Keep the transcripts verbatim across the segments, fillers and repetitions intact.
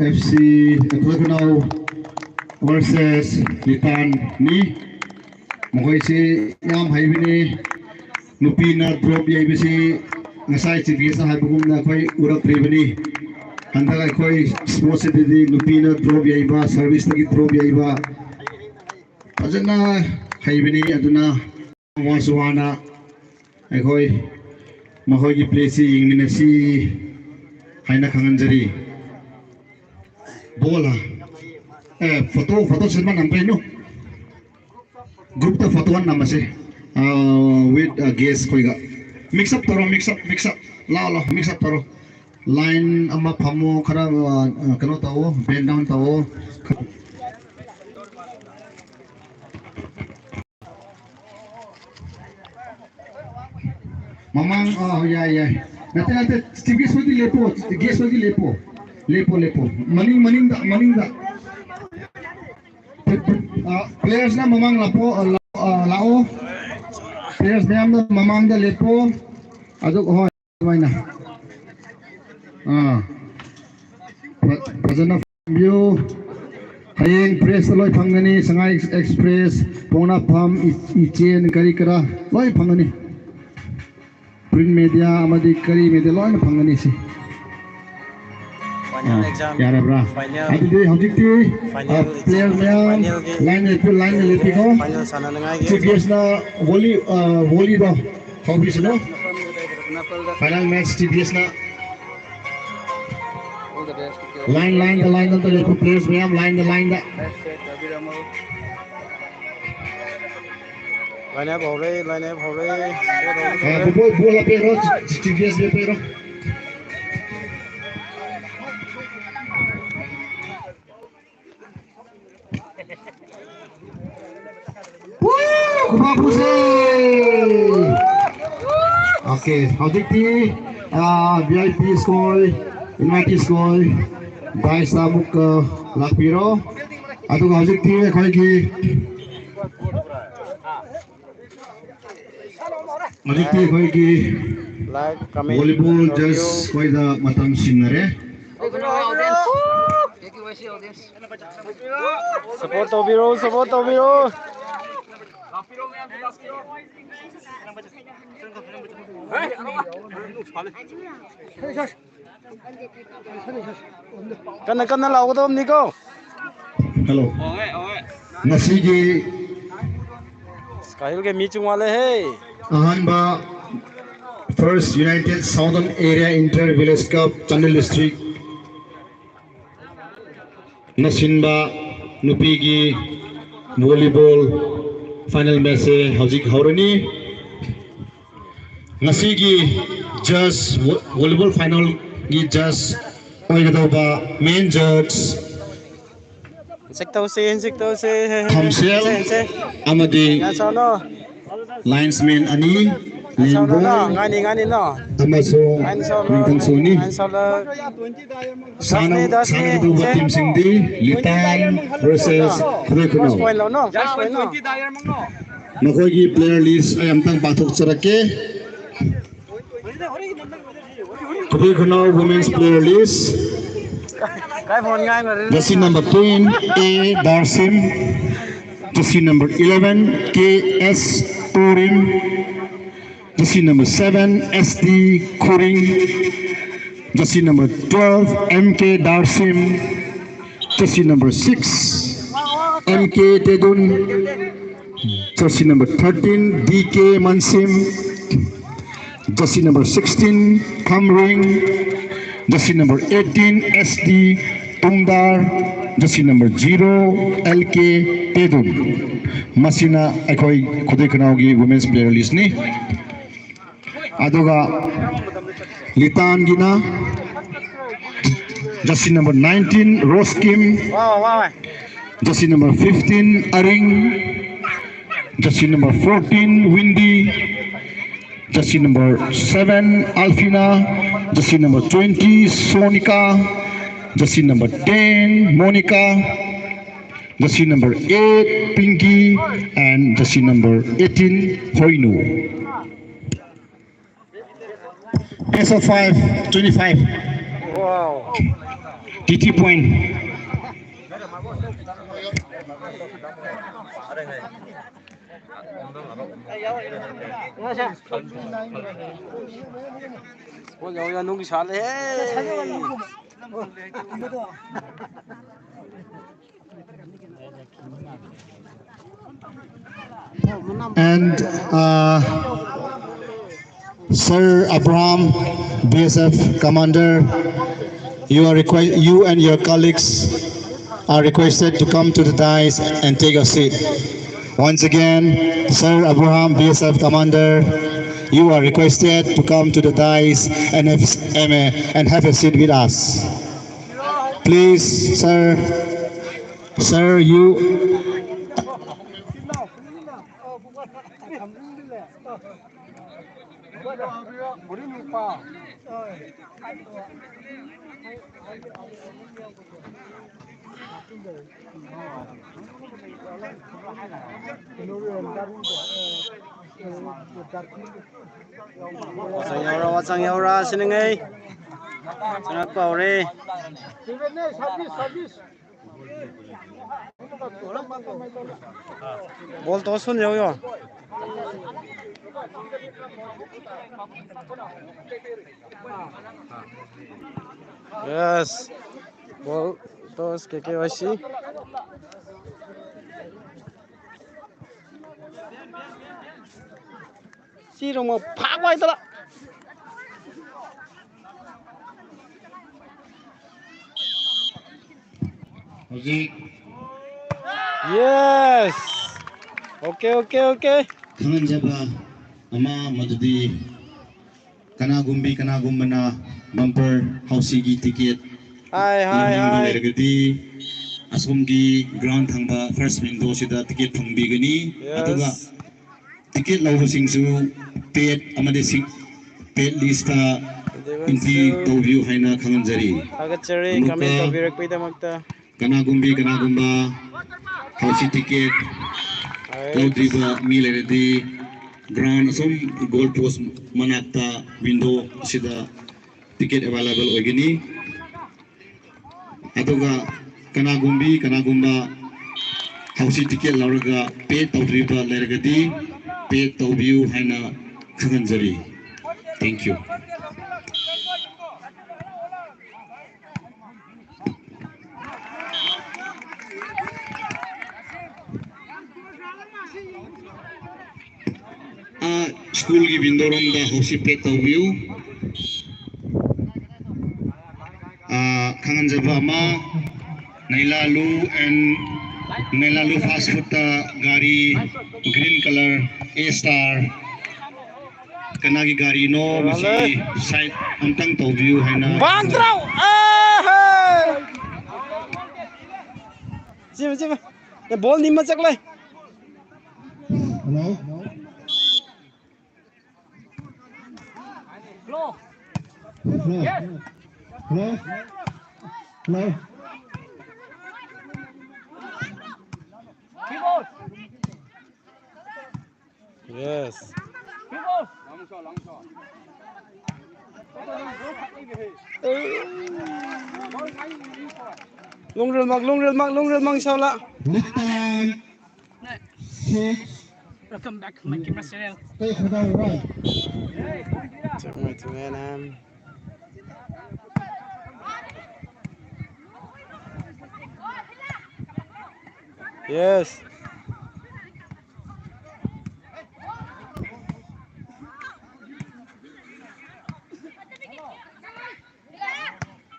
F C ꯈꯨꯂꯥꯛꯈꯨꯅꯧ versus ꯂꯤꯇꯥꯟꯅꯤ꯫ ꯃꯈꯣꯏꯁꯤ ꯌꯥꯝ ꯍꯩꯕꯅꯤ꯫ ꯅꯨꯄꯤꯅ ꯗ꯭ꯔꯣꯞ ꯌꯩꯕꯁꯤ ꯉꯁꯥꯏ ꯆꯤꯐ ꯒꯦꯁꯅ ꯍꯥꯏꯕꯒꯨꯝꯅ ꯑꯩꯈꯣꯏ ꯎꯔꯛꯇ꯭ꯔꯤꯕꯅꯤ꯫ ꯍꯟꯗꯛ ꯑꯩꯈꯣꯏ ꯁ꯭ꯄꯣꯔꯠꯁꯤꯗꯗꯤ ꯅꯨꯄꯤꯅ ꯗ꯭ꯔꯣꯞ ꯌꯩꯕ, ꯁꯔꯚꯤꯁꯇꯒꯤ ꯗ꯭ꯔꯣꯞ ꯌꯩꯕ ꯐꯖꯅ ꯍꯩꯕꯅꯤ꯫ ꯑꯗꯨꯅ ꯋꯥꯁꯨ ꯋꯥꯅ ꯑꯩꯈꯣꯏ ꯃꯈꯣꯏꯒꯤ ꯄ꯭ꯂꯦꯁꯤ ꯌꯦꯡꯃꯤꯟꯅꯁꯤ ꯍꯥꯏꯅ ꯈꯪꯍꯟꯖꯔꯤ꯫ ꯕꯣꯜ, ꯑꯦ, ꯐꯣꯇꯣ, ꯐꯣꯇꯣ ꯁꯦꯁꯟ ꯅꯝꯕꯩꯅꯨ꯫ ꯒ꯭ꯔꯨꯞꯇ ꯐꯣꯇꯣ ꯅꯝꯃꯁꯦ꯫ ꯋꯤꯠ ꯒꯦꯁ ꯈꯣꯏꯒ ꯃꯤꯛꯁ ꯑꯞ ꯇꯧꯔꯣ, ꯃꯤꯛꯁ ꯑꯞ, ꯃꯤꯛꯁ ꯑꯞ꯫ ꯂꯥꯛꯑꯣ, ꯂꯥꯛꯑꯣ, ꯃꯤꯛꯁ ꯑꯞ ꯇꯧꯔꯣ꯫ ꯂꯥꯏꯟ ꯑꯃ ꯐꯝꯃꯣ, ꯈꯔ, ꯑ, ꯀꯩꯅꯣ ꯇꯧꯋꯣ, ꯕꯦꯟ ꯗꯥꯎꯟ ꯇꯧꯋꯣ꯫ ꯃꯃꯥꯡ, ꯑ, ꯌꯥꯏ, ꯌꯥꯏ꯫ ꯅꯠꯇꯦ, ꯅꯠꯇꯦ, ꯆꯤꯐ ꯒꯦꯁ ꯍꯣꯏꯗꯤ ꯂꯦꯞꯄꯣ, ꯒꯦꯁ ꯍꯣꯏꯗꯤ ꯂꯦꯞꯄꯣ꯫ ꯂꯦꯞꯄꯣ, ꯂꯦꯞꯄꯣ꯫ ꯃꯅꯤꯡ, ꯃꯅꯤꯡꯗ, ꯃꯅꯤꯡꯗ꯫ ꯑ, ꯄ꯭ꯂꯦꯌꯔꯁꯅ ꯃꯃꯥꯡ ꯂꯥꯛꯄꯣ, ꯑ, ꯂꯥꯛ-, ꯑ, ꯂꯥꯛꯑꯣ꯫ ꯄ꯭ꯂꯦꯌꯔꯁ ꯃꯌꯥꯝꯅ ꯃꯃꯥꯡꯗ ꯂꯦꯞꯄꯣ꯫ ꯑꯗꯨ, ꯍꯣꯏ, ꯑꯗꯨꯃꯥꯏꯅ꯫ ꯑꯥ꯫ ꯐ-, ꯐꯖꯅ ꯐꯝꯕꯤꯌꯨ꯫ ꯍꯌꯦꯡ ꯄ꯭ꯔꯦꯁꯇ ꯂꯣꯏ ꯐꯪꯒꯅꯤ꯫ ꯁꯉꯥꯏ ꯑꯦꯛꯁꯄ꯭ꯔꯦꯁ, ꯄꯣꯛꯅꯐꯝ, ꯏ-, ꯏꯆꯦꯜ, ꯀꯔꯤ ꯀꯔꯥ ꯂꯣꯏ ꯐꯪꯒꯅꯤ꯫ ꯄ꯭ꯔꯤꯟ ꯃꯦꯗꯤꯌꯥ ꯑꯃꯗꯤ ꯀꯔꯤ ꯃꯦꯗꯤꯌꯥ ꯂꯣꯏꯅ ꯐꯪꯒꯅꯤ ꯁꯤ꯫ ꯐꯥꯏꯅꯦꯜ ꯑꯥ, ꯑꯦꯛꯖꯥꯝ, ꯌꯥꯔꯕ꯭ꯔꯥ? ꯐꯥꯏꯅꯦꯜ, ꯑꯗꯨꯗꯤ ꯍꯧꯖꯤꯛꯇꯤ, ꯐꯥꯏꯅꯦꯜ ꯑꯥ, ꯄ꯭ꯂꯦꯌꯔ ꯑꯦꯛꯖꯥꯝ, ꯃꯌꯥꯝ ꯐꯥꯏꯅꯦꯜꯒꯤ ꯂꯥꯏꯟ ꯂꯦꯞꯄꯤꯌꯨ, ꯂꯥꯏꯟ ꯂꯦꯞꯄꯤꯀꯣ꯫ ꯐꯥꯏꯅꯦꯜ ꯁꯥꯟꯅꯅꯉꯥꯏꯒꯤ ꯆꯤꯐ ꯒꯦꯁꯅ ꯋꯣꯂꯤ, ꯑꯥ, ꯋꯣꯂꯤꯗꯣ ꯍꯧꯕꯤꯁꯅꯨ꯫ ꯐꯥꯏꯅꯦꯜ ꯃꯦꯠꯆ ꯆꯤꯐ ꯒꯦꯁꯅ ꯂꯥꯏꯟ, ꯂꯥꯏꯟꯗ, ꯂꯥꯏꯟꯗ ꯂꯦꯞꯄꯨ, ꯄ꯭ꯂꯦꯌꯔꯁ ꯃꯌꯥꯝ ꯂꯥꯏꯟꯗ, ꯂꯥꯏꯟꯗ꯫ ꯂꯥꯏꯟ ꯑꯞ ꯍꯧꯔꯦ, ꯂꯥꯏꯟ ꯑꯞ ꯍꯧꯔꯦ꯫ ꯑꯥ, ꯕꯣꯏ, ꯕꯣꯜ ꯍꯥꯞꯄꯤꯔꯣ, ꯆꯤꯐ ꯒꯦꯁ ꯍꯥꯞꯄꯤꯔꯣ꯫ ꯈꯨꯕꯥꯛ ꯈꯨꯁꯦ꯫ ꯑꯣꯀꯦ, ꯍꯧꯖꯤꯛꯇꯤ, ꯑꯥ, ꯚꯤ ꯑꯥꯏ ꯄꯤꯁ ꯈꯣꯏ, ꯏꯟꯚꯥꯏꯇꯤꯁ ꯈꯣꯏ, ꯗꯥꯏꯁꯇ ꯑꯃꯨꯛ, ꯑꯥ, ꯂꯥꯛꯄꯤꯔꯣ꯫ ꯑꯗꯨꯒ ꯍꯧꯖꯤꯛꯇꯤ ꯑꯩꯈꯣꯏꯒꯤ, ꯍꯧꯖꯤꯛꯇꯤ ꯑꯩꯈꯣꯏꯒꯤ ꯂꯥꯏꯛ, ꯀꯃꯦꯟ, ꯚꯣꯂꯤꯕꯣꯜ ꯇꯧꯕꯤꯌꯨ꯫ ꯖꯁ ꯈꯣꯏꯗ ꯃꯇꯝ ꯁꯤꯟꯅꯔꯦ꯫ Support ꯇꯧꯕꯤꯔꯣ, support ꯇꯧꯕꯤꯔꯣ꯫ ꯀꯟꯅ ꯀꯟꯅ ꯂꯥꯎꯒꯗꯕꯅꯤꯀꯣ꯫ Hello꯫ ꯉꯁꯤꯒꯤ ꯀꯥꯍꯤꯜꯒꯤ ꯃꯤ ꯆꯤꯡ ꯋꯥꯠꯂꯦꯍꯦ꯫ ꯑꯍꯥꯟꯕ First United Southern Area Inter Village Cup Chandel District ꯅ ꯁꯤꯟꯕ ꯅꯨꯄꯤꯒꯤ volleyball final match ꯁꯦ ꯍꯧꯖꯤꯛ ꯍꯧꯔꯅꯤ꯫ ꯉꯁꯤꯒꯤ judge, volleyball final ꯒꯤ judge ꯑꯣꯏꯒꯗꯧꯕ main judge ꯍꯦꯟꯁꯦꯛ ꯇꯧꯁꯦ, ꯍꯦꯟꯁꯦꯛ ꯇꯧꯁꯦ꯫ ꯈꯝꯁꯦꯜ ꯍꯦꯟꯁꯦꯛ꯫ ꯑꯃꯗꯤ ꯉꯥꯏ ꯁꯥꯎꯅꯣ꯫ Linesman ꯑꯅꯤ, ꯉꯥꯏ ꯁꯥꯎꯅꯣ, ꯂꯦꯝꯕꯣꯏ ꯅꯣ꯫ ꯉꯥꯏꯅꯤ, ꯉꯥꯏꯅꯤ, ꯅꯣ꯫ ꯑꯃꯁꯨꯡ ꯅꯤꯡꯊꯧꯁꯣꯅꯤ꯫ ꯉꯥꯏ ꯁꯥꯎꯅꯣ꯫ ꯁꯥꯟꯅ-, ꯗꯁꯅꯤ, ꯗꯁꯅꯤ꯫ ꯁꯥꯟꯅꯒꯗꯧꯕ ꯁꯦ꯫ team ꯁꯤꯡꯗꯤ ꯂꯤꯇꯥꯟ versus ꯈꯨꯗꯩ First ꯈꯨꯅꯧ꯫ point ꯂꯧꯅꯣ, first point ꯅꯣ꯫ ꯃꯈꯣꯏꯒꯤ player list ꯑꯩ ꯑꯝꯇꯪ ꯄꯥꯊꯣꯛꯆꯔꯛꯀꯦ꯫ ꯈꯨꯗꯩ ꯈꯨꯅꯧ women's player list꯫ ꯀꯥꯏ phone ꯉꯥꯏꯅꯔꯤ? Jersey number ten, A Darsim. Jersey number eleven, K S Turim. Jersey number seven, S D Khuring. Jersey number twelve, M K Darsim. Jersey number six, M K Tedun. Jersey number thirteen, D K Mansim. Jersey number sixteen, Khamring. Jersey number eighteen, S D Tungdar. Jersey number zero, L K Tedun. ꯃꯁꯤꯅ ꯑꯩꯈꯣꯏ ꯈꯨꯗꯩ ꯈꯨꯅꯥꯎꯒꯤ women's player list ꯅꯤ꯫ ꯑꯗꯨꯒ ꯂꯤꯇꯥꯟꯒꯤꯅ jersey number nineteen, Roskim, ꯋꯥ, ꯋꯥ, ꯋꯥ꯫ jersey number fifteen, Aring, jersey number fourteen, Windy, jersey number seven, Alfina, jersey number twenty, Sonika, jersey number ten, Monica, jersey number eight, Pinky, and jersey number eighteen, Hoinu. Best of five, twenty-five. Wow. T T point. ꯍꯣꯏ, ꯌꯥꯎ, ꯌꯥꯎ, ꯅꯨꯡꯒꯤ ꯁꯥꯠꯂꯦꯍꯦ꯫ And uh, Sir Abraham, B S F commander, you are request you and your colleagues are requested to come to the dais and take a seat. Once again, Sir Abraham, B S F commander, you are requested to come to the dais and have, and have a seat with us. Please, sir, sir, you. ꯋꯥꯆꯪ ꯌꯧꯔ, ꯋꯥꯆꯪ ꯌꯧꯔ, ꯁꯤꯅꯉꯩ꯫ ꯆꯪꯉꯛꯄ ꯍꯧꯔꯦ꯫ ꯕꯣꯜ toss ꯍꯨꯟ ꯌꯧ ꯌꯧ꯫ Yes. Ball toss, K K Y C. ꯁꯤꯔꯣꯃ ꯐꯥꯛ ꯋꯥꯏꯗꯂ꯫ ꯍꯧꯖꯤꯛ Yes. Okay, okay, okay. ꯈꯪꯍꯟꯖꯕ ꯑꯃ, ꯃꯗꯨꯗꯤ ꯀꯅꯥꯒꯨꯝꯕꯤ ꯀꯅꯥꯒꯨꯝꯕꯅ bumper ꯍꯥꯎꯁꯤꯒꯤ ticket ꯍꯥꯏ, ꯍꯥꯏ, ꯂꯧꯅꯤꯡꯕ ꯍꯥꯏ꯫ ꯂꯩꯔꯒꯗꯤ ꯑꯁꯣꯝꯒꯤ ground ꯊꯪꯕ first window ꯁꯤꯗ ticket ꯐꯪꯕꯤꯒꯅꯤ꯫ Yes. ꯑꯗꯨꯒ ticket ꯂꯧꯕꯁꯤꯡꯁꯨ paid ꯑꯃꯗꯤ sing-, paid list ꯇ ꯑꯗꯨꯒ entry ꯁꯨ ꯇꯧꯕꯤꯌꯨ ꯍꯥꯏꯅ ꯈꯪꯍꯟꯖꯔꯤ꯫ ꯊꯥꯒꯠꯆꯔꯤ ꯑꯃꯨꯛꯀ comment ꯇꯧꯕꯤꯔꯛꯄꯒꯤꯗꯃꯛꯇ꯫ ꯀꯅꯥꯒꯨꯝꯕꯤ ꯀꯅꯥꯒꯨꯝꯕ ꯍꯥꯎꯁꯤ ticket ꯍꯥꯏ꯫ ꯂꯧꯗ꯭ꯔꯤꯕ ꯃꯤ ꯂꯩꯔꯗꯤ ground ꯑꯁꯣꯝ goal post ꯃꯅꯥꯛꯇ window ꯑꯁꯤꯗ ticket available ꯑꯣꯏꯒꯅꯤ꯫ ꯑꯗꯨꯒ ꯀꯅꯥꯒꯨꯝꯕꯤ ꯀꯅꯥꯒꯨꯝꯕ ꯍꯧꯖꯤꯛ ꯇꯤꯀꯦꯠ ꯂꯧꯔꯒ ꯄꯦ ꯇꯧꯗ꯭ꯔꯤꯕ ꯂꯩꯔꯒꯗꯤ ꯄꯦ ꯇꯧꯕꯤꯌꯨ ꯍꯥꯏꯅ ꯈꯪꯍꯟꯖꯔꯤ꯫ Thank you꯫ ꯑꯥ, ꯁ꯭ꯀꯨꯜꯒꯤ ꯋꯤꯟꯗꯣꯔꯣꯝꯗ ꯍꯧꯖꯤꯛ ꯄꯦꯛ ꯇꯧꯕꯤꯌꯨ꯫ ꯑꯥ, ꯈꯪꯍꯟꯖꯕ ꯑꯃ, ꯅꯩꯂꯥꯂꯨ and ꯅꯩꯂꯥꯂꯨ ꯐꯥꯁ ꯐꯨꯗꯇ ꯒꯥꯔꯤ green colour A star ꯀꯅꯥꯒꯤ ꯒꯥꯔꯤꯅꯣ, ꯃꯁꯤ side ꯑꯝꯇꯪ ꯇꯧꯕꯤꯌꯨ ꯍꯥꯏꯅ ꯕꯥꯡꯗ꯭ꯔꯥꯎ! ꯑꯦ, ꯍꯦ! ꯆꯦꯃ, ꯆꯦꯃ꯫ ꯑꯦ, ꯕꯣꯜ ꯅꯤꯃ ꯆꯠꯂꯦ꯫ Hello? Hello? Hello? Hello? Yes. Lungril mak, lungril mak, lungril mak, inshallah. Next time. Six. Welcome back, my camera channel. Take it away. Check my channel. Yes.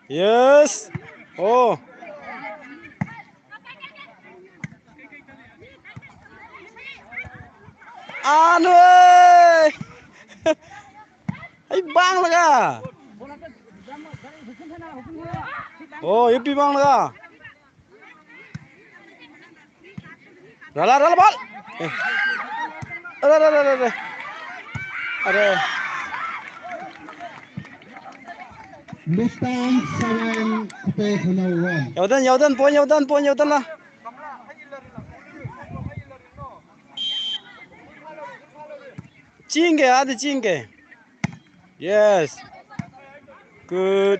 Yes. Oh. Ano eh? Ay, bang laga. Oh, yupi bang laga. Rala, rala, bal. Eh. Ada, ada, ada, ada. Ada. Mustang seven, Kutai Khanau one. Yaudan, yaudan, point, yaudan, point, yaudan lah. Chinge, ada chinge. Yes. Good.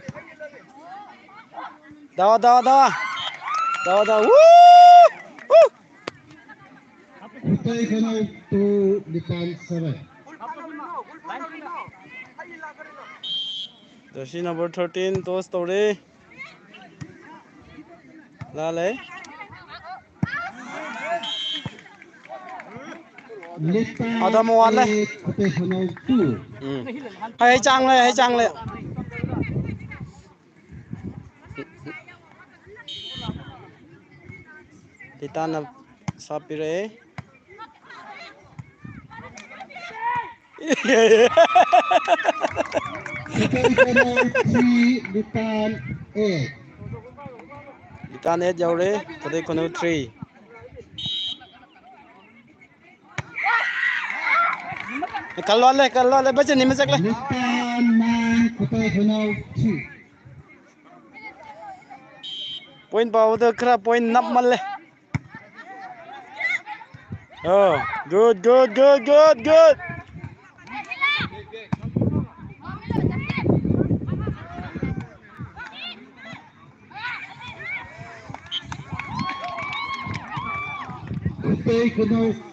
Dawa, dawa, dawa. ꯇꯥꯎ, ꯇꯥꯎ꯫ ꯋꯨ! ꯋꯨ! ꯈꯨꯠꯇꯩ ꯈꯨꯅꯧ two, ꯅꯤꯄꯥꯟ seven꯫ Jersey number thirteen toss ꯇꯧꯔꯦ꯫ ꯂꯥꯜꯂꯦ꯫ ꯅꯤꯄꯥꯟ ꯑꯗꯣ ꯑꯃꯨꯛ ꯋꯥꯠꯂꯦ꯫ Eight, ꯈꯨꯠꯇꯩ ꯈꯨꯅꯧ two꯫ ꯎꯝ꯫ ꯍꯩ ꯆꯥꯡ ꯂꯩ, ꯍꯩ ꯆꯥꯡ ꯂꯩ꯫ ꯂꯤꯇꯥꯟꯅ ꯁꯥꯞ ꯄꯤꯔꯛꯑꯦ꯫ ꯈꯨꯠꯇꯩ ꯈꯨꯅꯧ three, ꯅꯤꯄꯥꯟ eight꯫ ꯂꯤꯇꯥꯟ eight ꯌꯧꯔꯦ, ꯈꯨꯠꯇꯩ ꯈꯨꯅꯧ three꯫ ꯀꯜꯂꯣꯜꯂꯦ, ꯀꯜꯂꯣꯜꯂꯦ, ꯕꯆꯟ ꯅꯤꯃ ꯆꯠꯂꯦ꯫ ꯅꯤꯄꯥꯟ nine, ꯈꯨꯠꯇꯩ ꯈꯨꯅꯧ three꯫ Point ꯄꯥꯎꯗ ꯈꯔ point ꯅꯞꯃꯜꯂꯦ꯫ ꯑꯣ, good, good, good, good, good꯫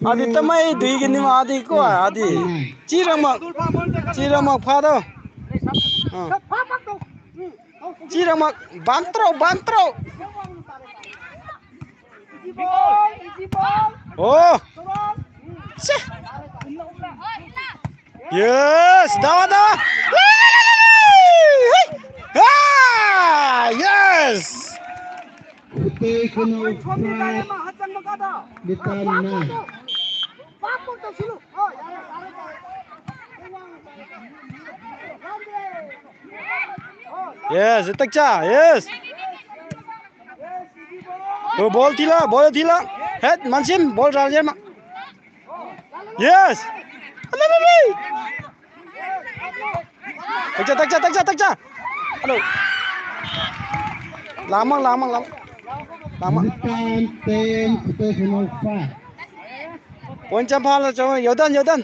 ꯑꯗꯤ ꯇꯃꯩ ꯗꯨꯏꯒꯤꯅꯤ ꯃꯥꯗꯤ ꯀꯣ, ꯑꯗꯤ ꯆꯤꯔꯃꯛ, ꯆꯤꯔꯃꯛ ꯐꯥꯗꯣ꯫ ꯑ꯫ ꯆꯤꯔꯃꯛ ꯕꯥꯟꯇ꯭ꯔꯣ, ꯕꯥꯟꯇ꯭ꯔꯣ꯫ ꯑꯣ! ꯁꯦ! Yes! ꯗꯥ, ꯗꯥ! ꯑꯥ! Yes! ꯈꯨꯠꯇꯩ ꯈꯨꯅꯧ five, ꯅꯤꯄꯥꯟ nine꯫ Yes, ꯏꯇꯛꯆꯥ, yes. Two, ball ꯊꯤꯂ, ball ꯊꯤꯂ꯫ ꯍꯦꯠ, ꯃꯟꯁꯤꯝ, ball ꯔꯥꯖꯦꯃ꯫ Yes. ꯑꯂꯦ, ꯂꯦ, ꯂꯦ꯫ ꯇꯛꯆꯥ, ꯇꯛꯆꯥ, ꯇꯛꯆꯥ, ꯇꯛꯆꯥ꯫ Hello. ꯂꯥꯃ, ꯂꯥꯃ, ꯂꯥꯃ꯫ ꯂꯥꯃ꯫ ꯅꯤꯄꯥꯟ ten, ꯈꯨꯠꯇꯩ ꯈꯨꯅꯧ five꯫ Point ꯆꯝꯐꯥ ꯂ ꯆꯪꯉꯣ, ꯌꯣꯗꯟ, ꯌꯣꯗꯟ꯫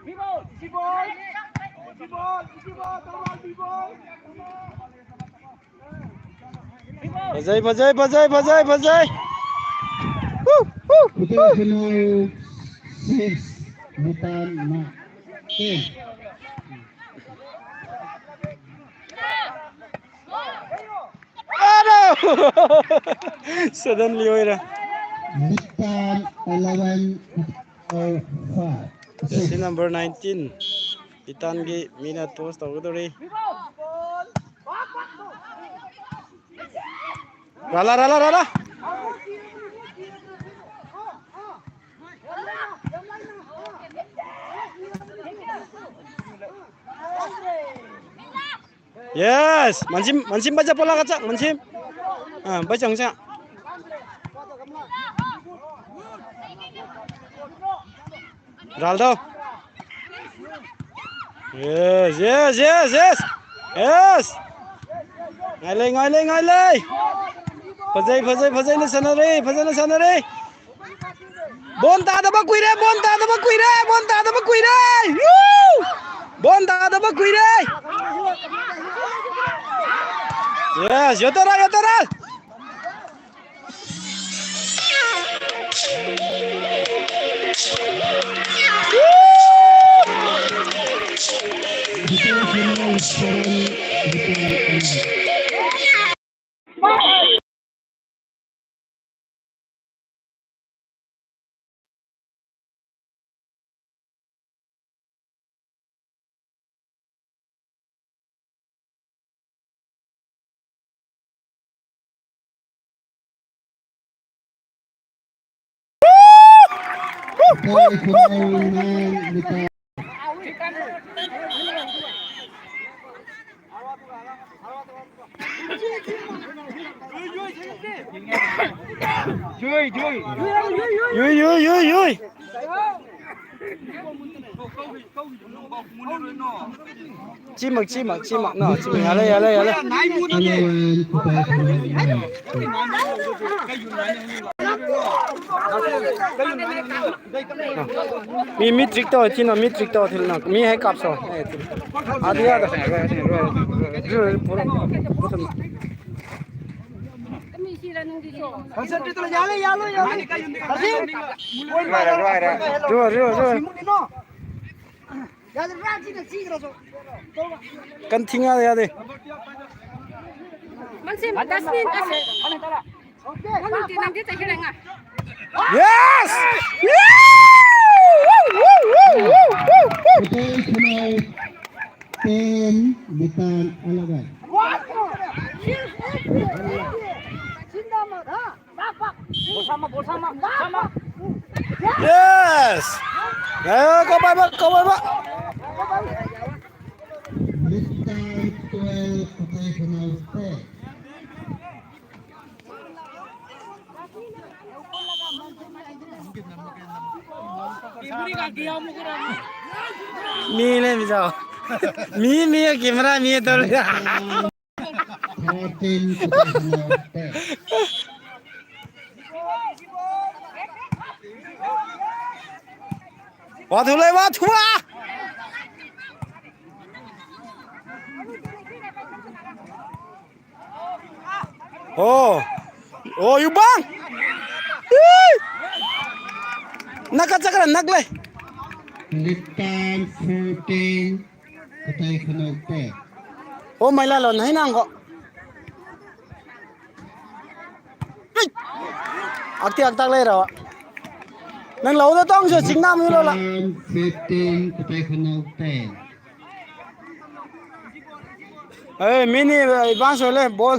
Easy ball, easy ball, easy ball, easy ball, come on, easy ball. ꯐꯖꯩ, ꯐꯖꯩ, ꯐꯖꯩ, ꯐꯖꯩ, ꯐꯖꯩ! ꯍꯨ, ꯍꯨ, ꯍꯨ! Total final six, Bhutan nine. ꯑꯔꯣ! Suddenly ꯑꯣꯏꯔꯦ꯫ Bhutan eleven, five. Jersey number nineteen, ꯚꯨꯇꯥꯟꯒꯤ ꯃꯤꯅ toss ꯇꯧꯒꯗꯧꯔꯤ꯫ ꯔꯥꯂꯥ, ꯔꯥꯂꯥ, ꯔꯥꯂꯥ! Yes! Mansim, Mansim, baca pola kaca, Mansim. Ah, baca, baca. Ronaldo. Yes, yes, yes, yes. Yes! ꯉꯥꯏ ꯂꯩ, ꯉꯥꯏ ꯂꯩ, ꯉꯥꯏ ꯂꯩ! ꯐꯖꯩ, ꯐꯖꯩ, ꯐꯖꯅ ꯁꯥꯟꯅꯔꯦ, ꯐꯖꯅ ꯁꯥꯟꯅꯔꯦ! ꯕꯣꯟ ꯇꯥꯗꯕ ꯀꯨꯏꯔꯦ, ꯕꯣꯟ ꯇꯥꯗꯕ ꯀꯨꯏꯔꯦ, ꯕꯣꯟ ꯇꯥꯗꯕ ꯀꯨꯏꯔꯦ! ꯌꯨ! ꯕꯣꯟ ꯇꯥꯗꯕ ꯀꯨꯏꯔꯦ! Yes, ꯌꯣꯇꯣꯔꯥ, ꯌꯣꯇꯣꯔꯥ! ꯌꯨꯏ, ꯌꯨꯏ, ꯌꯨꯏ, ꯌꯨꯏ! ꯆꯤꯃꯛ, ꯆꯤꯃꯛ, ꯆꯤꯃꯛ, ꯅꯣ, ꯆꯤꯃꯛ, ꯌꯥꯔꯦ, ꯌꯥꯔꯦ, ꯌꯥꯔꯦ꯫ ꯃꯤ, ꯃꯤ trick ꯇꯧꯔ ꯊꯤꯅ, ꯃꯤ trick ꯇꯧꯔ ꯊꯤꯜꯅ, ꯃꯤ ꯍꯦꯛ ꯀꯥꯞꯁꯣ꯫ ꯑꯗꯨ ꯌꯥꯗ꯫ ꯄꯨꯔꯥ, ꯄꯨꯔꯥ꯫ Concentrate ꯇꯧꯔ ꯌꯥꯜꯂꯦ, ꯌꯥꯜꯂꯣ, ꯌꯥꯜꯂꯣ꯫ ꯍꯧꯖꯤꯛ꯫ ꯂꯣꯏꯔꯦ, ꯂꯣꯏꯔꯦ꯫ ꯖꯣ, ꯖꯣ, ꯖꯣ꯫ ꯁꯤꯃꯨꯛꯀꯤꯅꯣ꯫ ꯌꯥꯗ꯭ꯔꯥ? ꯁꯤꯅ ꯆꯤꯈ꯭ꯔꯁꯨ꯫ ꯀꯟ ꯊꯤꯡꯉꯥ ꯌꯥꯗꯦ꯫ ꯃꯟꯁꯤꯝ, ꯗꯁꯃꯤꯟ, ꯗꯁꯃꯤꯟ꯫ ꯅꯪꯗꯤ, ꯅꯪꯗꯤ ꯆꯍꯤ ꯂꯩꯉꯥ꯫ Yes! ꯍꯣꯇꯦꯜ ꯈꯨꯅꯧ ten, ꯅꯤꯄꯥꯟ, eleven꯫ Yes! ꯑꯦ, ꯀꯧꯕ, ꯀꯧꯕ꯫ ꯅꯤꯄꯥꯟ, twelve, ꯍꯣꯇꯦꯜ ꯈꯨꯅꯧ ten꯫ ꯃꯤ ꯂꯩꯃꯤꯖꯥꯎ꯫ ꯃꯤ, ꯃꯤ camera ꯃꯤ ꯇꯧꯔꯤ꯫ Thirteen, ꯍꯣꯇꯦꯜ ꯈꯨꯅꯧ ten꯫ ꯋꯥꯊꯨ ꯂꯩ, ꯋꯥꯊꯨ! ꯑꯣ꯫ ꯑꯣ, ꯌꯨꯕꯥꯡ! ꯏ! ꯅꯛꯀ ꯆꯠꯈ꯭ꯔꯦ, ꯅꯛ ꯂꯩ꯫ ꯅꯤꯄꯥꯟ, fourteen, ꯍꯣꯇꯦꯜ ꯈꯨꯅꯧ ten꯫ ꯑꯣ, ꯃꯩꯂꯥꯂꯣꯟ ꯍꯩꯅꯥꯡꯒꯣ꯫ ꯏ! ꯑꯛꯇꯤ ꯑꯛꯇꯥꯛ ꯂꯩꯔꯕ꯫ ꯅꯪ ꯂꯧꯗ ꯇꯣꯡꯁꯦ, ꯆꯤꯡꯅꯥ ꯃꯤ ꯂꯣꯂ꯫ Fifteen, ꯍꯣꯇꯦꯜ ꯈꯨꯅꯧ ten꯫ ꯑꯦ, ꯃꯤꯅꯤ, advance ꯑꯣꯏꯂꯦ, ball꯫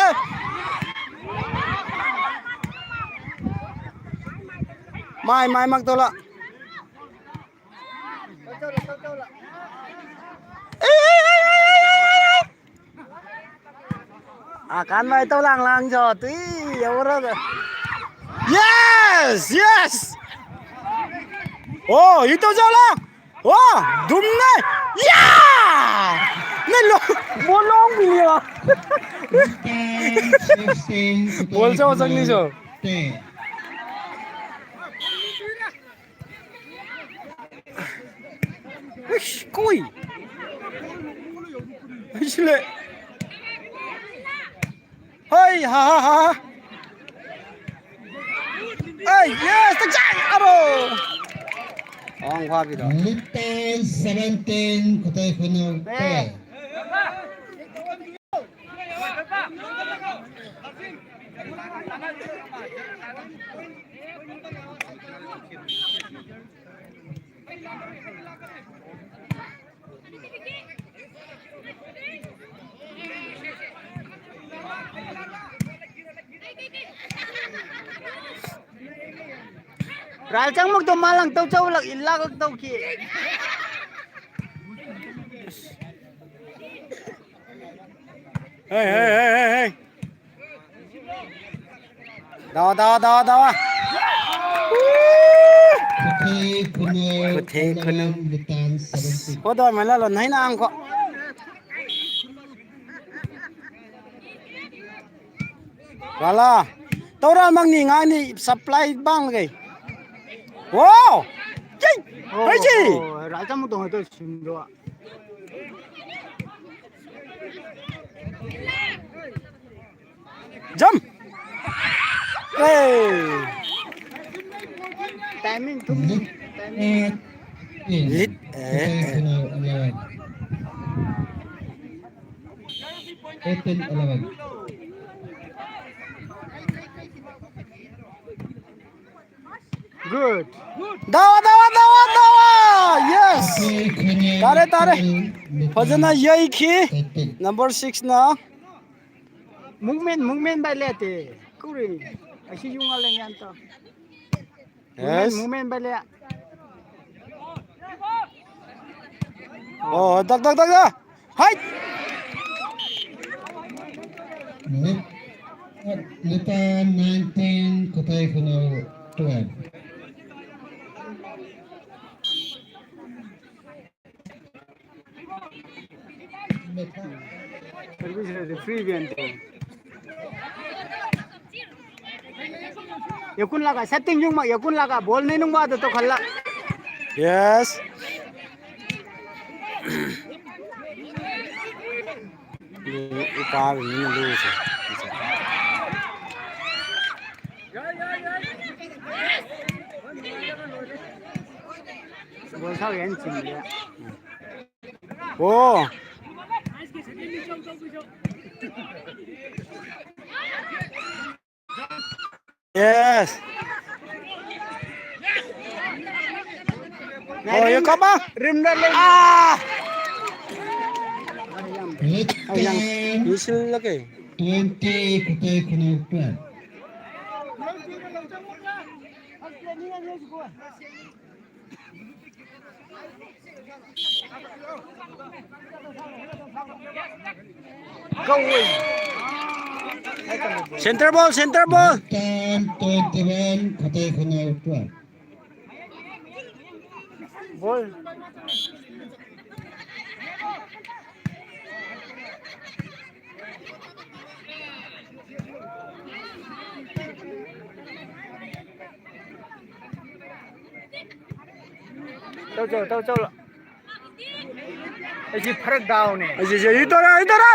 ꯑꯦ! ꯃꯥꯏ, ꯃꯥꯏ, ꯃꯛ ꯇꯣꯂꯥ꯫ ꯑꯀꯥꯟꯕ ꯏꯇꯧ ꯂꯥꯡ ꯂꯥꯡ ꯖꯣ, ꯇꯨꯏ, ꯌꯧꯔꯒ꯫ Yes! Yes! ꯑꯣ, ꯏꯇꯧ ꯖꯣ ꯂꯥꯡ! ꯑꯣ, ꯗꯨꯝꯅ! ꯌꯥ! ꯅ ꯂꯣ-, ꯕꯣꯜ ꯂꯣꯡꯕꯤꯅꯦꯕ꯫ Ball ꯆꯥꯎ ꯆꯪꯅꯤ ꯆꯣ꯫ ꯎꯏꯁ, ꯀꯨꯏ꯫ ꯍꯩꯁꯤꯜꯂꯦ꯫ ꯍꯣꯏ, ꯍꯥ, ꯍꯥ, ꯍꯥ꯫ ꯑꯩ, ꯌꯦꯁ, ꯇꯛꯆꯥꯏ, ꯑꯔꯣ꯫ ꯑꯋꯥꯡ ꯐꯥꯕꯤꯗꯣ꯫ Little seventeen, ꯈꯨꯇꯩ ꯈꯨꯅꯧ, ꯇꯦ꯫ ꯔꯥꯏ ꯆꯪꯃꯨꯛꯇꯣ ꯃꯥ ꯂꯪ ꯇꯧ ꯆꯧ ꯂꯛ ꯏꯜ ꯂꯥꯛ ꯂꯛ ꯇꯧꯈꯤ꯫ ꯍꯦ, ꯍꯦ, ꯍꯦ, ꯍꯦ, ꯍꯦ꯫ ꯗꯥ, ꯗꯥ, ꯗꯥ, ꯗꯥ꯫ ꯈꯨꯊꯩ ꯈꯨꯅꯧ, ꯈꯨꯊꯩ ꯈꯨꯅꯧ꯫ Eleven, Litan seventeen꯫ ꯍꯣ ꯗꯣ ꯃꯥꯏꯅ ꯂꯣ ꯅꯩꯅ ꯑꯪꯀꯣ꯫ ꯋꯥꯂꯥ꯫ ꯇꯧꯔ ꯃꯪꯅꯤ ꯉꯥꯡꯅꯤ supply ꯕꯥꯡꯂꯒꯩ꯫ ꯋꯥꯎ! ꯆꯩ! ꯑꯣ, ꯍꯩꯁꯤ! ꯑꯣ, ꯔꯥꯏ ꯆꯥꯃꯨꯛ ꯇꯣꯡꯉ ꯇꯧ ꯁꯤꯟꯗꯣ꯫ Jump! Hey! Timing tum, timing. Lit, eh, eh. Eighteen eleven. Good. ꯗꯥꯋꯥ, ꯗꯥꯋꯥ, ꯗꯥꯋꯥ, ꯗꯥꯋꯥ! Yes! ꯇꯥꯔꯦ, ꯇꯥꯔꯦ꯫ ꯐꯖꯅ ꯌꯩꯈꯤ꯫ Number six ꯅ꯫ Movement, movement ꯚꯥꯏ ꯂꯩꯇꯦ꯫ ꯀꯧꯔꯤ꯫ ꯑꯁꯤ ꯌꯨꯡꯉ ꯂꯩ ꯌꯥꯟ ꯇꯧ꯫ Movement, yes, movement ꯚꯥꯏ ꯂꯩ꯫ ꯑꯣ, ꯗꯛ, ꯗꯛ, ꯗꯛ, ꯗꯛ꯫ ꯍꯥꯏꯠ! ꯂꯨꯄꯥ nineteen, ꯈꯨꯊꯩ ꯈꯨꯅꯧ twelve꯫ Free band to. Yakun laga, setting yung ma, yakun laga, ball ni nung ba to khalla. Yes. Lu, upa ni lu se. Ball sa yan, chim ya. Oh. Yes. Oh, you come on. Rim na lang. Ah! Ay, yang. Whistle lagi. Twenty, Khotei Khullen. Center ball, center ball. Time twenty-one, Khotei Khullen twelve. Ball. Tau chau, tau chau. Ai si pharak dau ne. Ai si, si, itora, itora.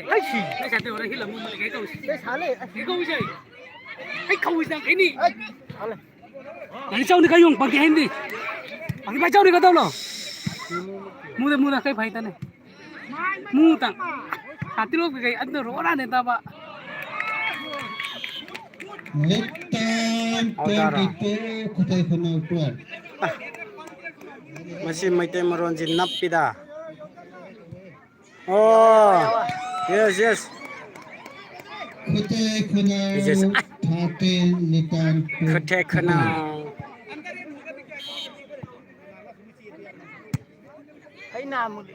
Ai si. Ai sa te ora hilam mo kai kau si. Ai sale. Kai kau si. Ai kau si kai ni. Ai sale. Ai chau ni kai yung pang kai ni. Pang kai chau ni ka dau lo. Muda muda kai phai ta ne. Mu tang. Hati lo kai ando rora ne ta ba. Lead time twenty-two, Khotei Khullen twelve. Masi Meitei Maron ji nappida. Oh, yes, yes. Khotei Khullen Yes, yes. thirteen, lead time two. Khotei Khullen. Ai na mu ni.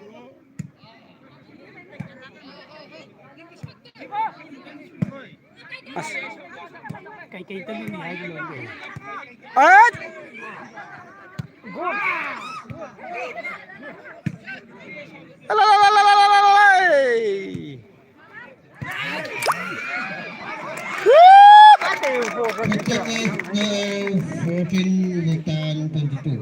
ꯑꯁ꯫ ꯀꯩꯀꯩ ꯇꯧꯔꯤꯅꯤ ꯍꯥꯏꯕ ꯂꯣꯏꯔꯦ꯫ ꯑꯠ! ꯑꯂ, ꯑꯂ, ꯑꯂ꯫ Fourteen, Litan twenty-two.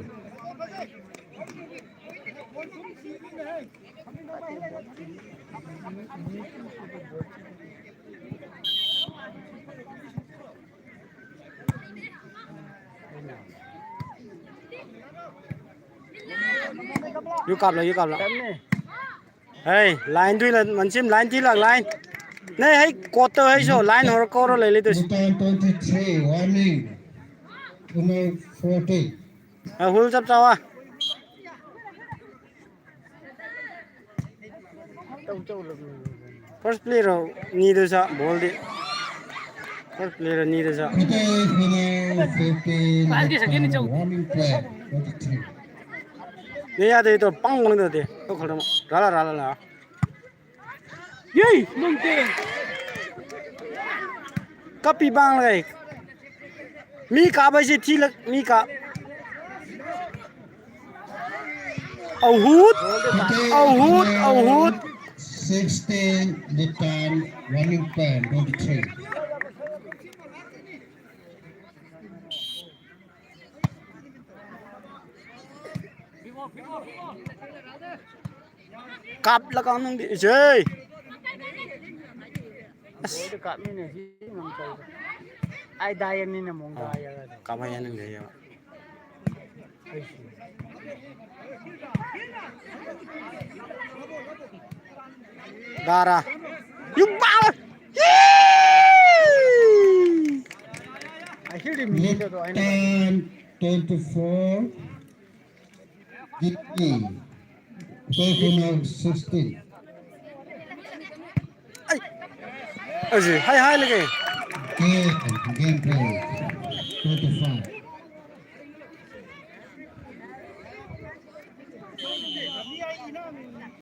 ꯌꯨ ꯀꯥꯞꯂꯣ, ꯌꯨ ꯀꯥꯞꯂꯣ꯫ ꯍꯩ, line ꯗꯨ ꯏꯜꯂ, ꯃꯟꯁꯤꯝ, line ꯊꯤꯂꯛ, line꯫ ꯅꯦ, ꯍꯩ, court ꯇ ꯍꯩꯁꯨ, line ꯍꯣꯔ ꯀꯧꯔ ꯂꯩ ꯂꯩꯇꯣꯏꯁꯤ꯫ Litan twenty-three, warning. Uno forty. ꯑ, ꯍꯨꯜ ꯆꯞ ꯆꯥꯋꯥ꯫ First player ꯅꯤꯗ ꯁꯥ, ball ꯗꯤ꯫ First player ꯅꯤꯗ ꯁꯥ꯫ Quarter final, fifteen, Litan, warning play, twenty-three. ꯅꯦ ꯌꯥꯗꯦ ꯇꯣ, ꯄꯪ ꯄꯪ ꯇꯧꯗꯦ꯫ ꯇꯣ ꯈꯜꯂꯣ꯫ ꯔꯥꯂꯥ, ꯔꯥꯂꯥ, ꯔꯥꯂꯥ꯫ ꯌꯦ, ꯅꯪ ꯇꯦ꯫ ꯀꯞꯄꯤ ꯄꯥꯡꯂꯒ ꯑꯩ꯫ ꯃꯤ ꯀꯥꯞ ꯍꯥꯏꯁꯦ ꯊꯤꯂꯛ, ꯃꯤ ꯀꯥꯞ꯫ ꯑꯍꯨꯠ, ꯑꯍꯨꯠ, ꯑꯍꯨꯠ꯫ Sixteen, Litan, running pen, twenty-three. ꯀꯥꯞꯂꯒ ꯅꯪꯗꯤ ꯏꯆꯦ꯫ ꯑꯁ꯫ ꯀꯥꯞꯃꯤꯟꯅꯁꯤ ꯉꯝꯇꯧꯗ꯫ ꯑꯩ ꯗꯥꯏꯌꯦꯅꯤꯅ ꯑꯃꯨꯛ ꯑꯥ, ꯗꯥꯏꯌꯦ꯫ ꯀꯥꯞꯍꯟ ꯌꯥꯅꯤꯡꯗꯦ ꯍꯥꯏꯕ꯫ ꯑꯩꯁꯨ꯫ ꯗꯥꯔꯥ꯫ ꯌꯨꯝ ꯄꯥꯜꯂ꯫ ꯑꯩꯁꯨꯗꯤ ꯃꯤꯗꯣ ꯑꯩꯅ Litan twenty-four. Gitni. Play corner sixteen. ꯑꯩ, ꯑꯁꯤ ꯍꯥꯏ ꯍꯥꯏ ꯂꯩꯒꯦ꯫ Game, game play. Twenty-five.